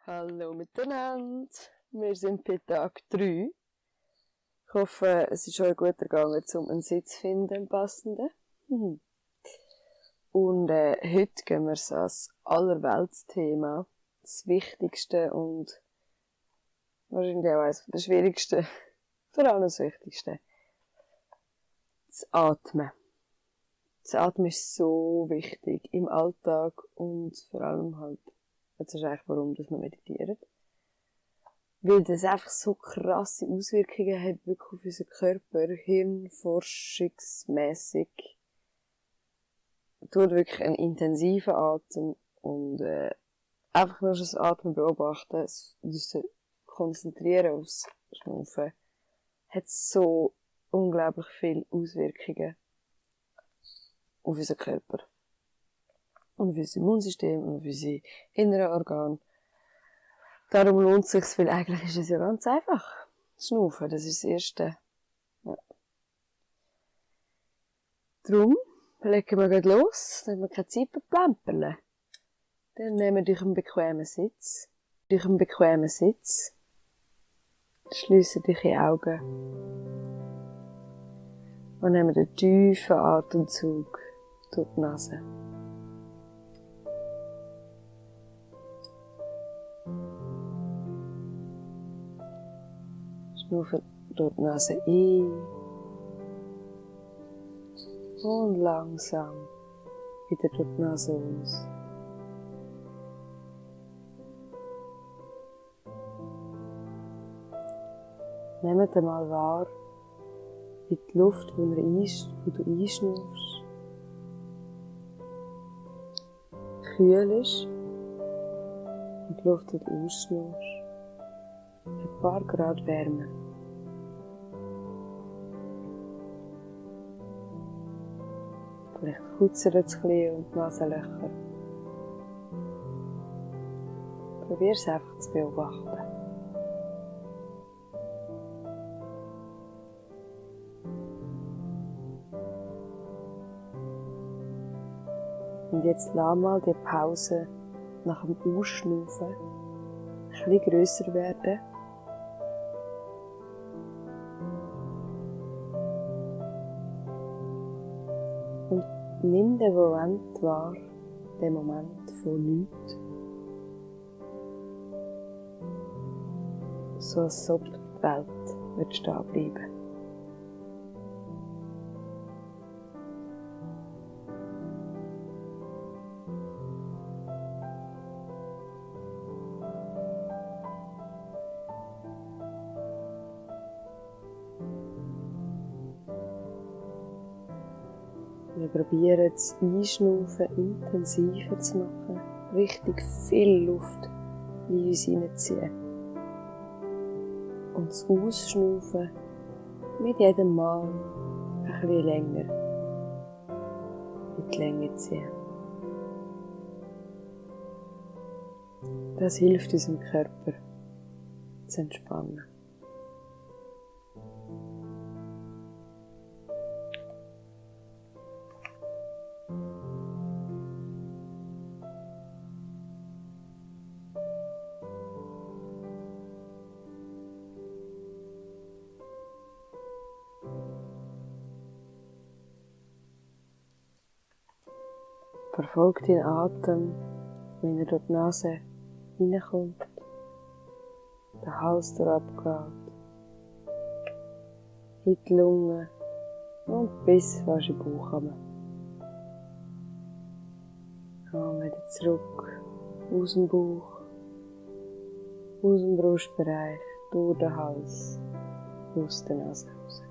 Hallo miteinander, wir sind bei Tag 3. Ich hoffe, es ist euch gut ergangen, um einen Sitz zu finden, einen passenden. Und heute gehen wir so als Allerweltsthema, das Wichtigste und wahrscheinlich auch eines der schwierigsten, vor allem das Wichtigste. Das Atmen. Das Atmen ist so wichtig im Alltag und vor allem halt, das ist eigentlich warum dass wir meditieren. Weil das einfach so krasse Auswirkungen hat wirklich auf unseren Körper, hirnforschungsmässig. Tut wirklich einen intensiven Atem und einfach nur das Atmen beobachten, uns konzentrieren aufs Schnaufen, hat so unglaublich viele Auswirkungen auf unseren Körper. Und auf unser Immunsystem und auf unsere inneren Organe. Darum lohnt es sich, weil eigentlich ist es ja ganz einfach. Schnaufen, das ist das Erste. Ja. Darum legen wir gleich los, dann haben wir keine Zeit für Plämperle. Dann nehmen wir euch einen bequemen Sitz. Schliessen eure Augen. Und nehmen einen tiefen Atemzug durch die Nase. Schnaufen durch die Nase ein. Und langsam wieder durch die Nase aus. Nehmt einmal wahr, wie die Luft, die du einschnaufst, kühl ist und die Luft, die du ausschnaufst, ein paar Grad wärmer. Vielleicht futzert es ein bisschen und die Nasenlöcher. Probier es einfach zu beobachten. Und jetzt lass mal die Pause nach dem Ausschnaufen ein bisschen grösser werden. Und nimm den Moment wahr, den Moment von nichts. So als ob die Welt stehen bleiben. Wir probieren das Einschnaufen intensiver zu machen, richtig viel Luft in uns hineinziehen. Und das Ausschnaufen mit jedem Mal ein bisschen länger in die Länge ziehen. Das hilft unserem Körper zu entspannen. Verfolgt den Atem, wenn er durch die Nase reinkommt, der Hals durchabgeht, in die Lunge und bis fast in den Bauch kommen. Kommen wieder zurück, aus dem Bauch, aus dem Brustbereich, durch den Hals, aus der Nase raus.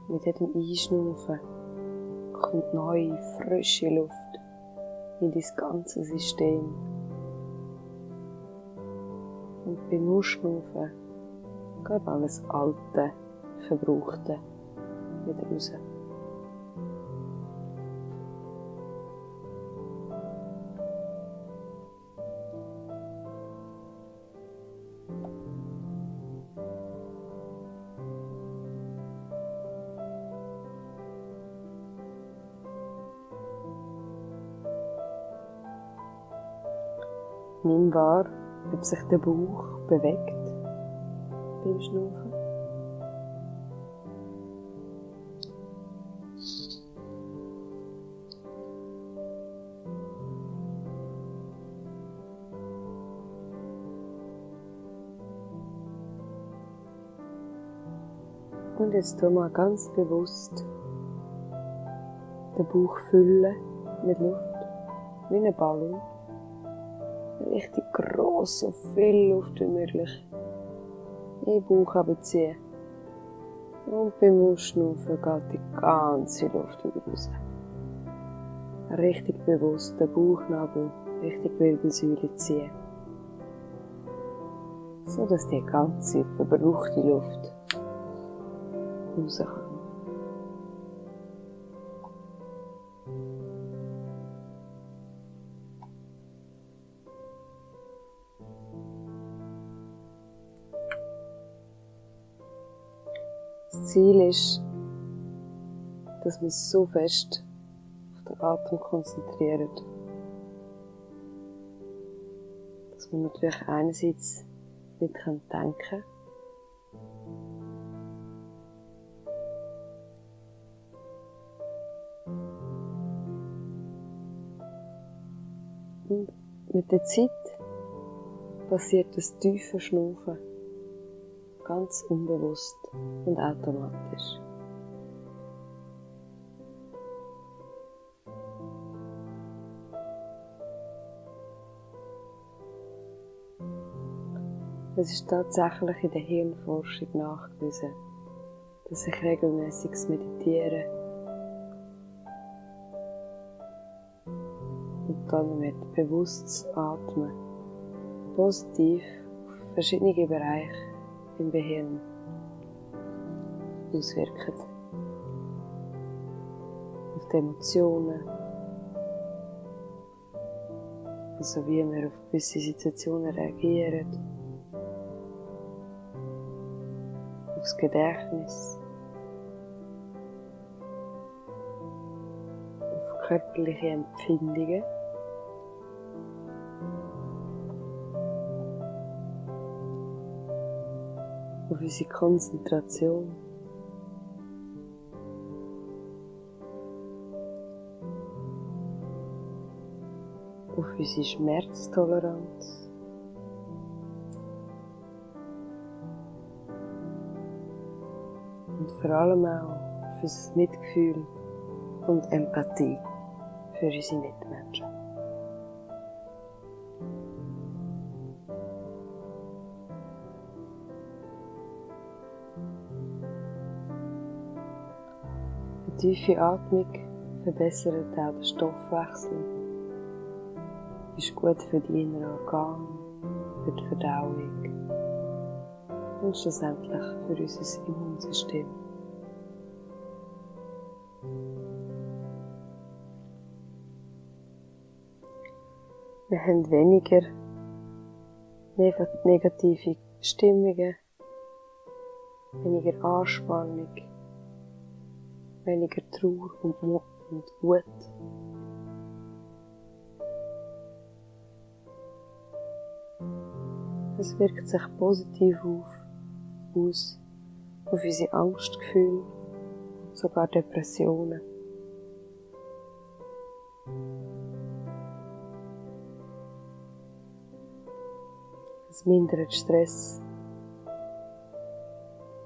Mit jedem Einschnaufen kommt neue, frische Luft in dein ganze System. Und beim Ausschnaufen geht alles Alte, Verbrauchte wieder raus. Nimm wahr, ob sich der Bauch bewegt beim Schnaufen. Und jetzt tu mal ganz bewusst den Bauch füllen mit Luft, wie ein Ballon. Richtig gross, so viel Luft wie möglich in den Bauch runterziehen. Und beim Ausschnaufen geht die ganze Luft wieder raus. Richtig bewusst den Bauchnabel Richtung Wirbelsäule ziehen. So dass die ganze verbrauchte Luft raus kann. Das Ziel ist, dass wir uns so fest auf den Atem konzentrieren, dass wir natürlich einerseits nicht denken können, und mit der Zeit passiert das tiefe Schnaufen ganz unbewusst und automatisch. Es ist tatsächlich in der Hirnforschung nachgewiesen, dass sich regelmäßiges Meditieren und damit bewusstes Atmen positiv auf verschiedene Bereiche im Gehirn auswirken. Auf die Emotionen, also wie wir auf gewisse Situationen reagieren, aufs Gedächtnis, auf körperliche Empfindungen, auf unsere Konzentration, auf unsere Schmerztoleranz, und vor allem auch auf unser Mitgefühl und Empathie für unsere Mitmenschen. Eine tiefe Atmung verbessert auch den Stoffwechsel, ist gut für die inneren Organe, für die Verdauung und schlussendlich für unser Immunsystem. Wir haben weniger negative Stimmungen, weniger Anspannung, weniger Trauer und Wut. Es wirkt sich positiv aus auf unsere Angstgefühle und sogar Depressionen. Es mindert Stress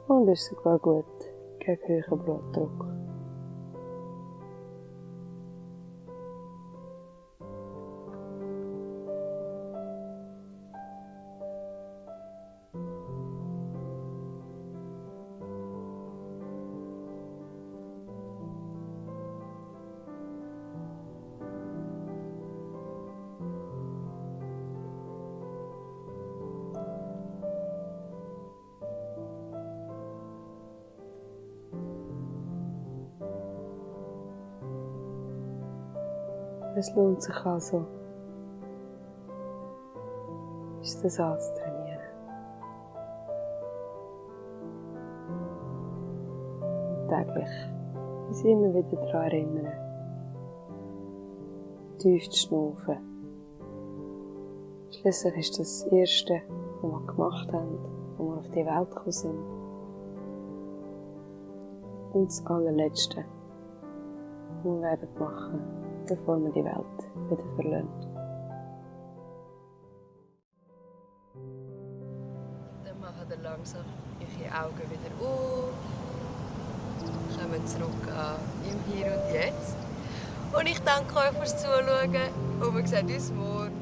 und ist sogar gut gegen hohen Blutdruck. Es lohnt sich also, uns das anzutrainieren. Und täglich uns immer wieder daran erinnern, tief zu schnaufen, Schließlich ist das Erste, was wir gemacht haben, als wir auf die Welt gekommen sind. Und das Allerletzte, was wir werden machen, bevor wir die Welt wieder verlassen. Dann machen wir langsam eure Augen wieder auf. Kommen zurück an im Hier und Jetzt. Und ich danke euch fürs Zuschauen und wir sehen uns morgen.